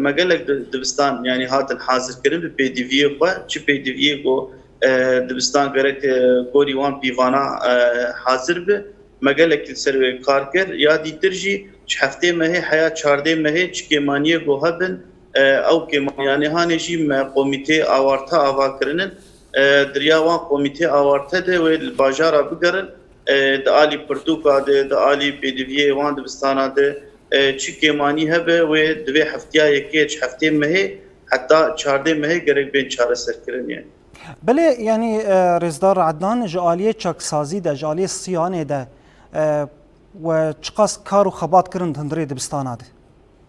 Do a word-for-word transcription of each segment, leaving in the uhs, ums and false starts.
Me gelek di-, dibistan, yanî, hatin hazirkirin bi pêdiviyê xwe, çi pêdiviyê ku, e, dibistan gerek, e, gorî wan pîvana, e, hazir bi. Me gelek li ser wê kar kir. Ya dîtir jî ji heftê mehê heya çardê mehê çi kêmaniyê ku hebin, e, ew kêman-, yanî, hanê jî me komîtê awarte ava kirinin. E, di riya wan komîtê awarte de wê li bajara bigerin. E, di alî pirtûka de, di alî pêdiviyê wan dibistana de, e, çi kêmanî hebe, wê di vê heftiya yekê, ji heftê mehê heta çardê mehê gerek bên çareserkirin, yani. Belê, yanî, e, Rêzdar Ednan, ji aliyê çaksazî de, ji aliyê Siyanê de, e, we çiqas kar û xebat kirin di hundirê dibistana de?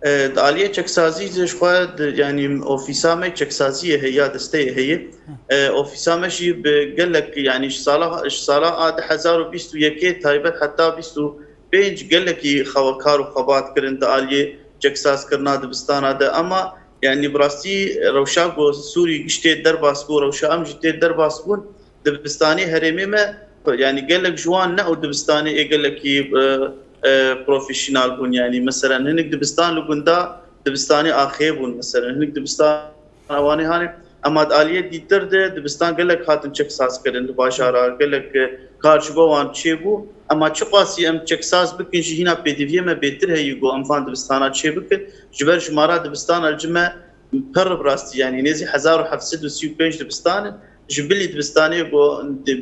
E, di aliyê çeksazî de ji xwe di, yanî, ofîsa me çeksaziyê heye, ya desteyê heye. E, ofîsa me jî bi gelek, yanî, ji sala, ji sala a du hezar û bîst û yekê taybet heta bîst û pênc gelekî xewe-, kar û xebat kirin di aliyê çeksazkirina dibistana de. Ema, yanî, bi rastî rewşa ku Sûrî giş tê derbas bû, rewşa em jî tê derbas bûn, dibistanê herêmê me, yanî, gelek ji wan ne ew dibistanê ê gelekî, e, e, profesyonel bûn. Yanî, meselen, hinek dibistan li gunda dibistanê axê bûn, meselen, hinek dibistan Wanê hanê, ema di aliyê dîtir de dibistan gelek hatin çeksaz kirin li bajara, gelek, e, kar ji bo wan çêbû. Ema çiqasî em çeksaz bikin jî hîna pêdiviyê me bêtir heyî ku em van dibistana çêbikin. Ji ber jimara dibistana li cime pir bi rastî, yanî nêzî hezar û heft sed û sî û pênc dibistan in. Ji bilî dibistanê ku di,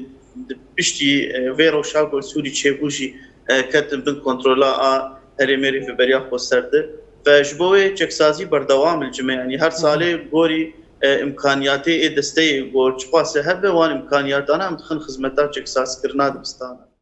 di piştî, e, vê rewşa ku Sûrî çêbû jî, e, ketin bin kontrola a herêmê Rêveberiya Xweser de. Ve ji bo wê çeksazî berdewam li cime, yanî her salê gorî, e, imkaniyatê ê desteyê ku çiqasê hebe wan imkaniyatana em dixin xizmeta çeksazkirina dibistana.